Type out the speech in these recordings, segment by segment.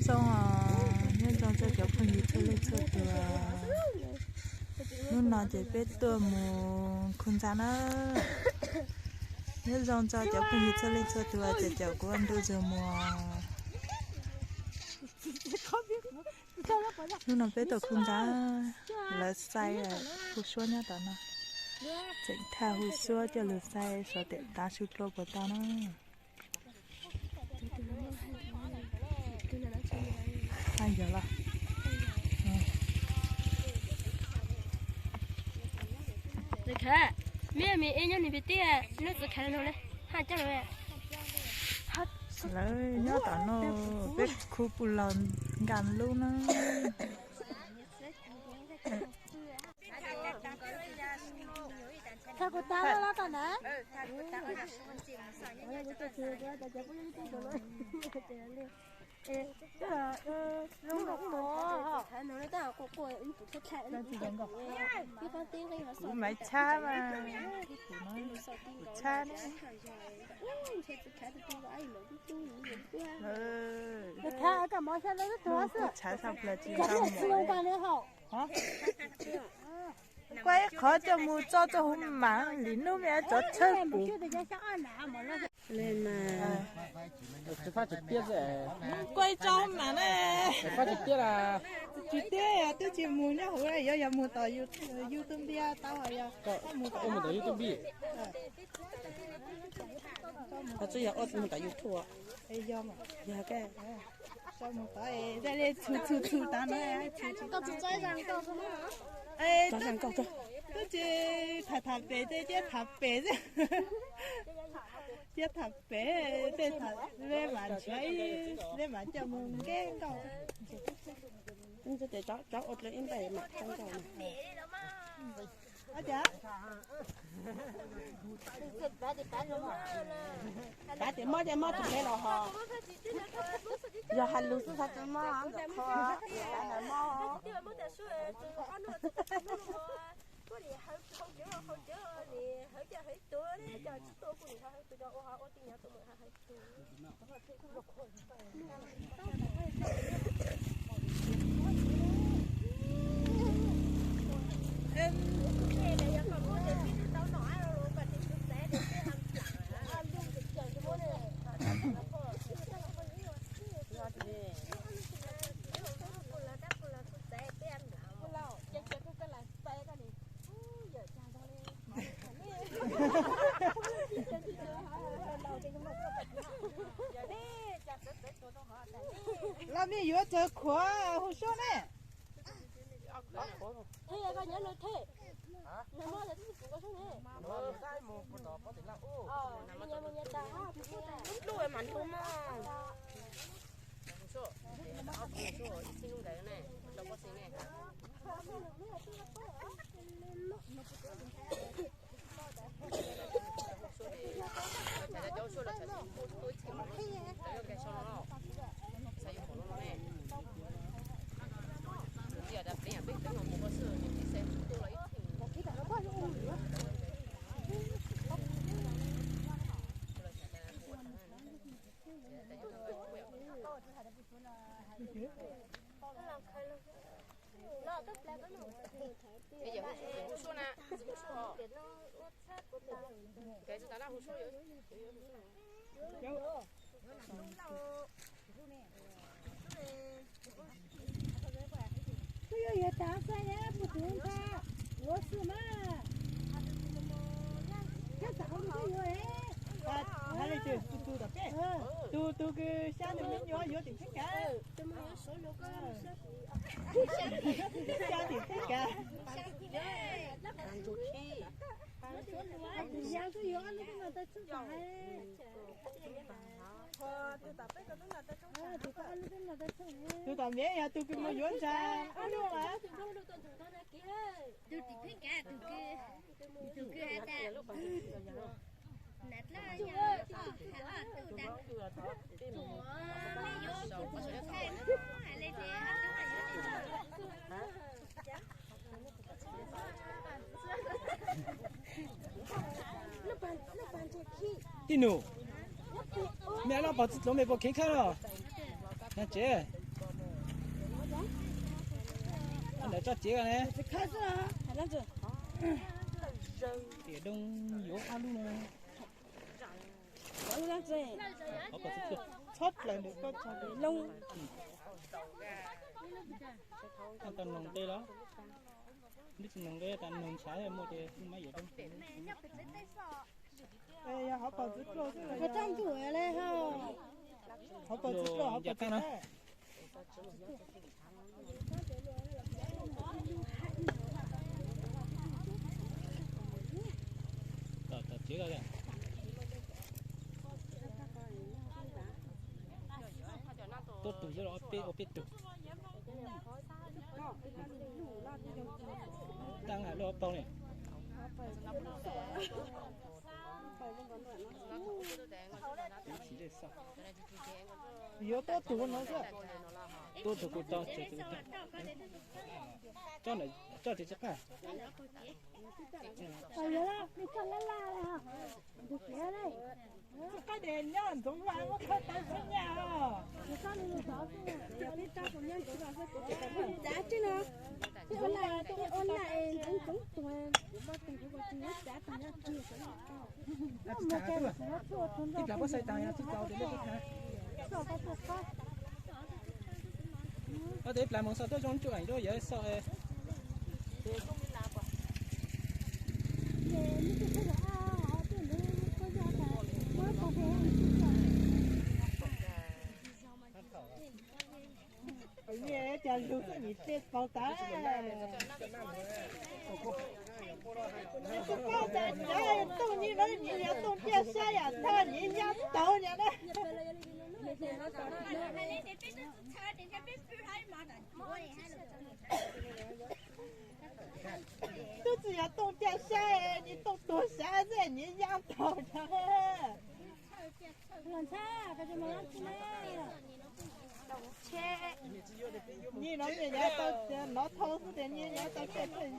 Zoo os, nyob zoo txog cov phooj ywg txhua leej txhua tus. Hnub no ces peb tuaj mus khu ntxa na. Nyob zoo txog cov phooj ywg txhua leej txhua tus, ces caum kuv ua ntu zus mus. Hnub no peb tuaj khu ntxa, lawv xais, hu suab nyob tom no. Tseem thaj hu suab coj lug xais sov tiam tav su dlua puas tau na. Yog los. Txiv khav, mib me ib nyob ni pim tiaj, neb txiv khav no le, haj coj lawm. Lawv nyob tom no, peb khu pus los nkas lub na. Kuv maiv tshab mas, kuv tshab ne. Kuv tshab tshaj plaws tsis tau mus. Kuaj ib qhov coj mus tso rau hauv mam li, hnub me tsov tshawb kuv. Kuaj ib tso hauv mam na. Tsis tiab, twb tsis mus nyob hauv, yuav yog mus tom YouTube tau, yog mus tom YouTube. Ho tsis yog ua mus tom YouTube. Yog, yog, tso mus tod, dej li txhu txhu txhu tas na. Twb tsis tham tham pem tej, ciab tham pem xwb. Ciab tham pem tej, tham, peb mam nrhiav ib, peb mam coj mus nkees nkaus. Cov ua dlej ib npaim mam coj nkaus. Kav tias mob ces mob tsis phem los ho. Yog hais lus xwb xav tsis mob ntawm qhov, kav ntawm mob. Los me yuav txawg khuav hu suab ne. Kuj yuav yuav tas xwb, puag tus ntxa yuav xwb mas. Koj xav ua tus twg yuav? Hais li ces tus tus tom peb, tus tus kws xya nws me nyuam yuav tim Pheej Kav. Xya tim Pheej Kav. Tus yau twb yuav ob lub tub no tau txhub tas. Tus tom miv yog tus kws mus yuav ntsa ob lub mas. Tus tim Pheej Kav tus kws, tus kws has tas, na dlab yog has loj tus tas, tus mov me yuav tus thaij no hais li ces ob lub no yuav tus. Tij nus, me no pom txiv tloov me puas kheev khawb los? Tsev. Ntawd tso tsev ne. Tiam doo yuav ob lub no. Qhov pom txwv pluag txhob plaws ntawm koj tso loo. Tau noog nqe los? Neb tsis noog nqe tas noog ntshav muaj ces kuj mab yam doo. Yog qhov pom txwv pluag xwb los yog qhov pom txwv pluag, qhov pom txwv pluag. Tom tsev ko. Tuaj tug xwb los ob peb, ob peb tug. Tab hais lub ob paug ne. Yuav tuaj tug no xwb. Tuaj tug kuv tau, coj tsev tsis qab. Tsis qab de nyob ntxoov vaj muab khawb tawv xwb nyaj os. Tsis no, ua na ntxoov ntxoov tuag, kuv muaj tes kuv tsis nyob tsav tag nyob kiag. Tib plas pob xai tas yog tsis tau tes lej teb tag. Ob tes ib plas mus xauj tuaj zoo cuj eem rau yawg xauj. Nyias cas lug xwb nyias tej paug tas. Tus poj tas cov tooj nyias no nyias yog tooj tiaj saib yam thaj nyias nyab tau nyias na. Twb tsis yog tooj tiaj saib, nyias tooj tuag saib xwb nyias nyab tau nyias. Nyias no nyias yav tau nov thau xwb tias nyias yav tau tsaj tsaj.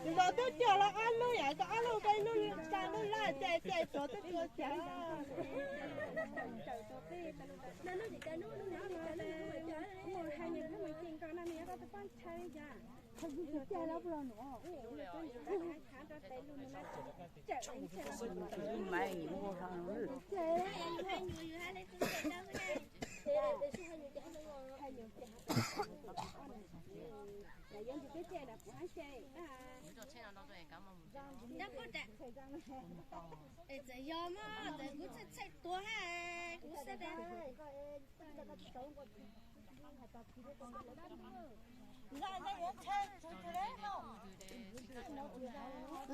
Tus no twb cog los ob lub yam, koj ob lub koj ib lub tsa lub lab caj caj tuag twb tuag cas. Txawm yog mas txawm kuv txhawj txhawj tuag ha, kuv xav tas.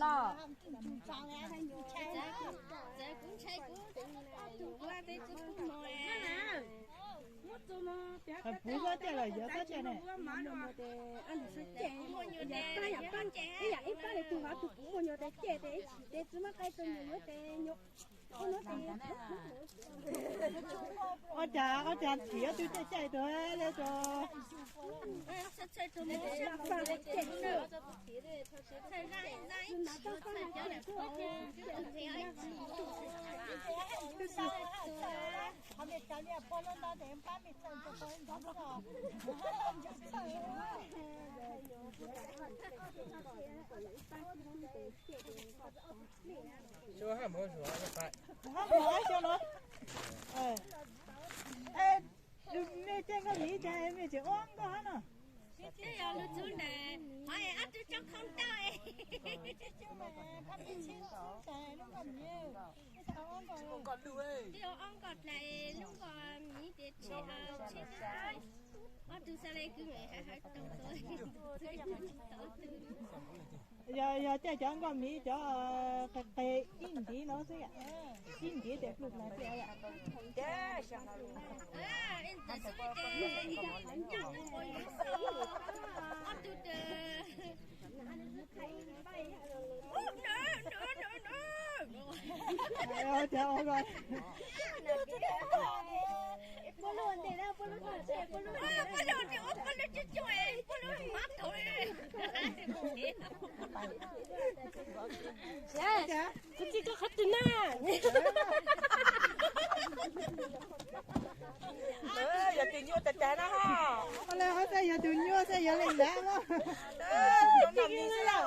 Los, txawm kuv ntshai kuv tus kuv ua peb txhua tus mos. Puv txob caj los yog txob caj ne. Ib yam ib pab li tus hov tus puv muaj nyuam tes caj tes ib chim tes tsis muaj qaib rau nyuam yuav tes nyuam. Ob cas ob cas chim ob tug caj caj tuag. Hab mus xyoo no. Mej caij nkauj miv cas mej tseem ua nkauj hab no? Twb yog lug txug ntawm qhov es ob tug tso khoo tau. Twb ua ob nkoj dlais lub nkoj miv tes tseg tseg ob tug xav le kws mem hab hawv tau tau. Yog, yog caij cov nkoj miv cov qe qe ib ntiv no xwb yom, ib ntiv tes pluj dlais tes yom. Kuv tsis tau qhov twg na. Tus nyuaj tas tas no ho. Ua li ho xav yog tus nyuaj xav yog li ntawd. Tub txwm no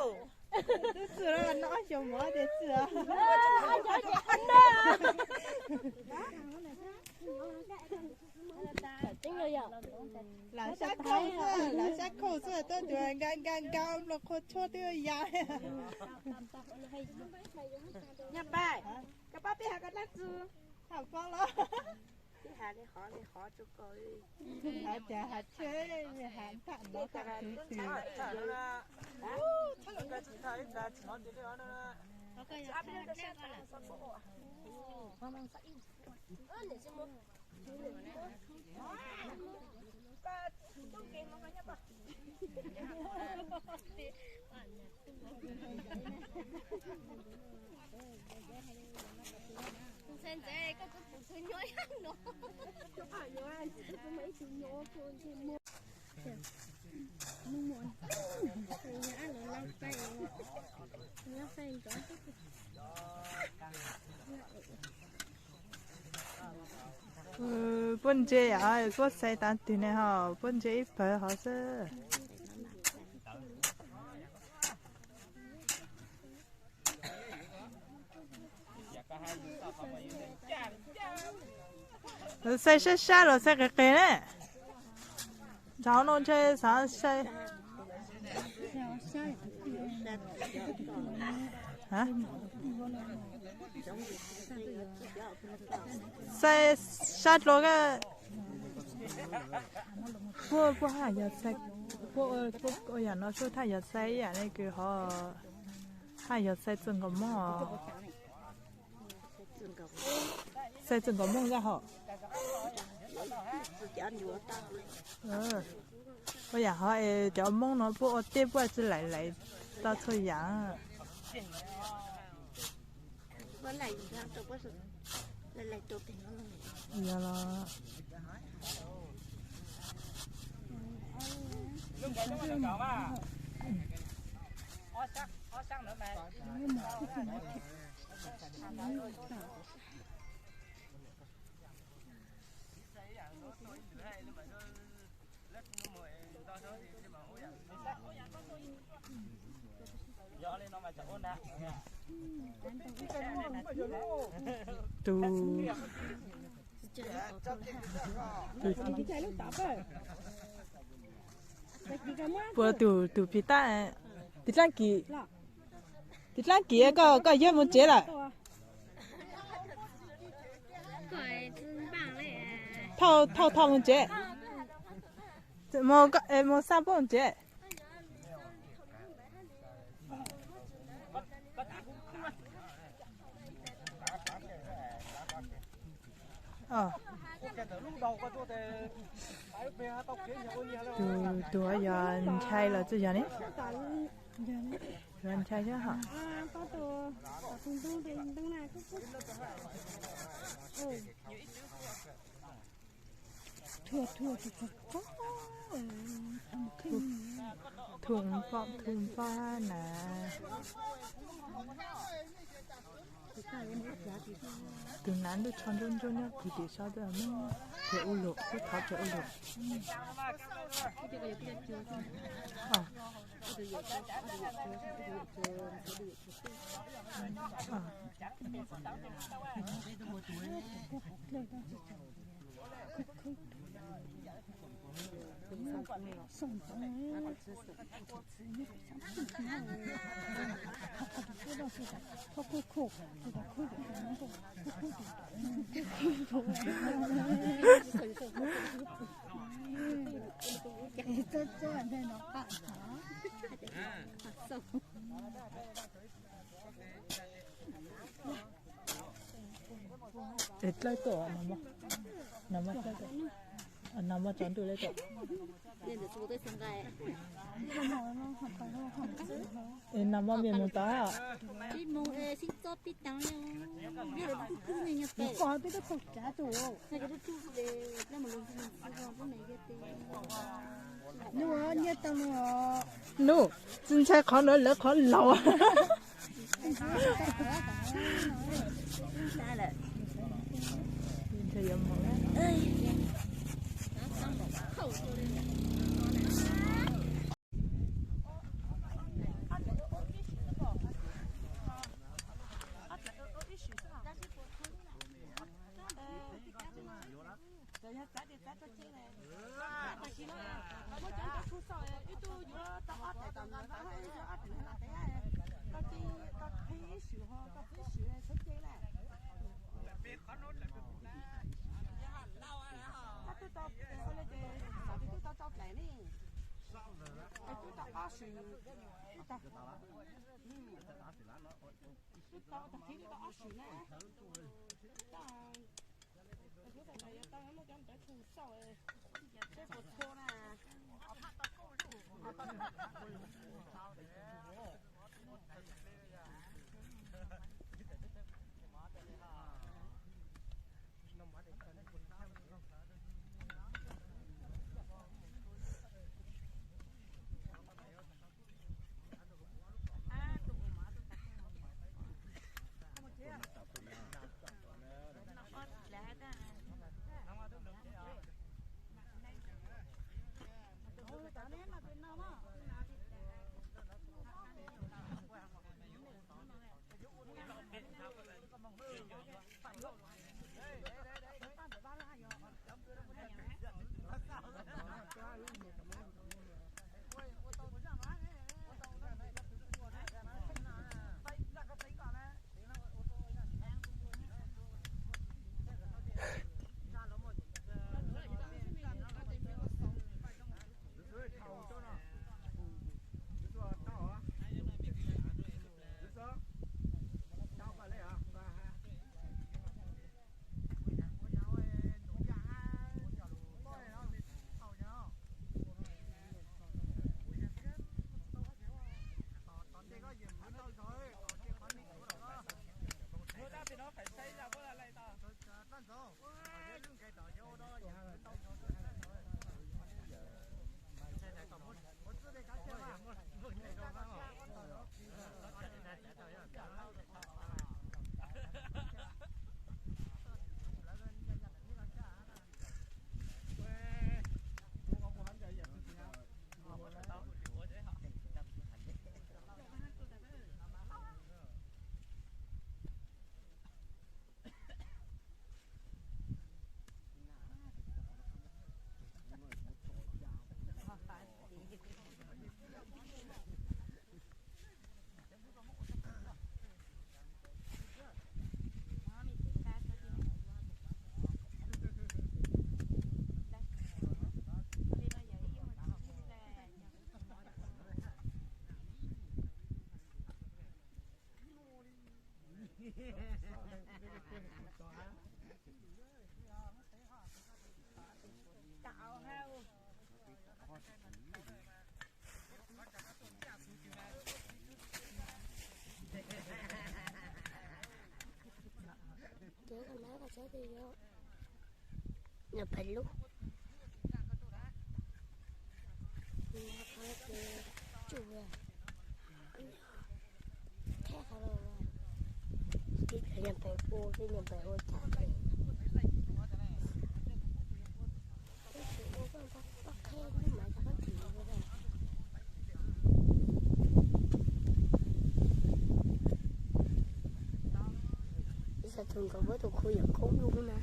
no xyov mov tias txwm. Lam sab khauj xwb, lam sab khauj xwb tuaj tus nka nka nka nplo qhua tshuaj twb ya. Nyob pab, koj pab peb has koj dab tsi? Has pab los. Peb has li qhov li qhov rau koj. Has cas has tsheb, has tham no tham twg twg. Ntxhais ntxawm, koj kuj pum tus nyuaj no. Puab ntse, puab xaiv tav twg ne ho, puab ntse ib pawg hov xwb. Xaiv sab sab los xaiv qis qis ne. Ntshav no ntshe xav sai. Sai sab dlua, puab, puab haj yog sai, puab ua yam no sub thaj yog sai ib yam ne kws ho haj yog sai txwj nkaus moob. Sai txwj nkaus moob nkaj hom. Ua yam hov es cov moob no puab ua teb puab tsi laim laim tau txhua yam. Yog los. Tus, tus, puas tus, tus phim tab, tis dlaab kis, tis dlaab kis koj, koj yuav mus tsev lawm. Thauj, thauj, thauj mus tsev. Mus xa puab mus tsev. Tus, tus yog ntshai los tsi yog ne? Yog ntshai thiab hos. Thuam pom thuam pom na. Tus nav ntuj tsho ntsuab ntsuab nyob kiag tim sab twb muab pem ua luam, twb thov pem ua luam. Es dlawb tuaj, nag hmo tsaus ntuj dlawb tuaj. Es nag hmo mej mus tod? Nub, tsi ntshai qhov nuav, lawv qhov laus. Ntshai yuav moog. Yog txav ces txav tso tseg na. Tam sim no muab cov ntawd khu xauj, ib tug yuav tau ob daim tam ntawd, ib tug ob daim na, tau tseg, tau qhib ib sim ho, tau qhib ib sim tso tseg na. Koj twb tau ua li ces xav tias twb tau tsau dlaim ne. Es twb tau ob sim, twb tau, twb tau tag kis twb tau ob sim na. Hlub tais tais yuav tau muab cov ntawd khu xauj seb puas txhua na. Ces koj lawv koj tsav tes yog, yog pais lub, ces tsuj, theb qhov los, tib pais ua, tib pais ua cas, tib pais ua koj qheb mas cov koj tsis ua. Ib xav tus nkaus muab tus khu yam koob lub na.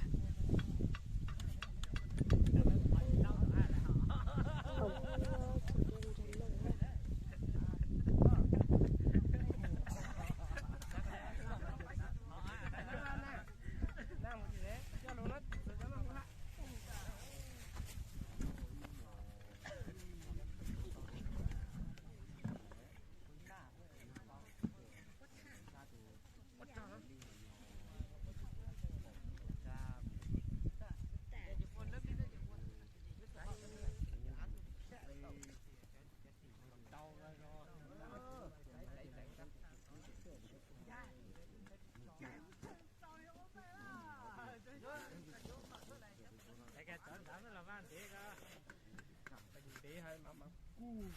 Ntev, ntev, mas mas kuj.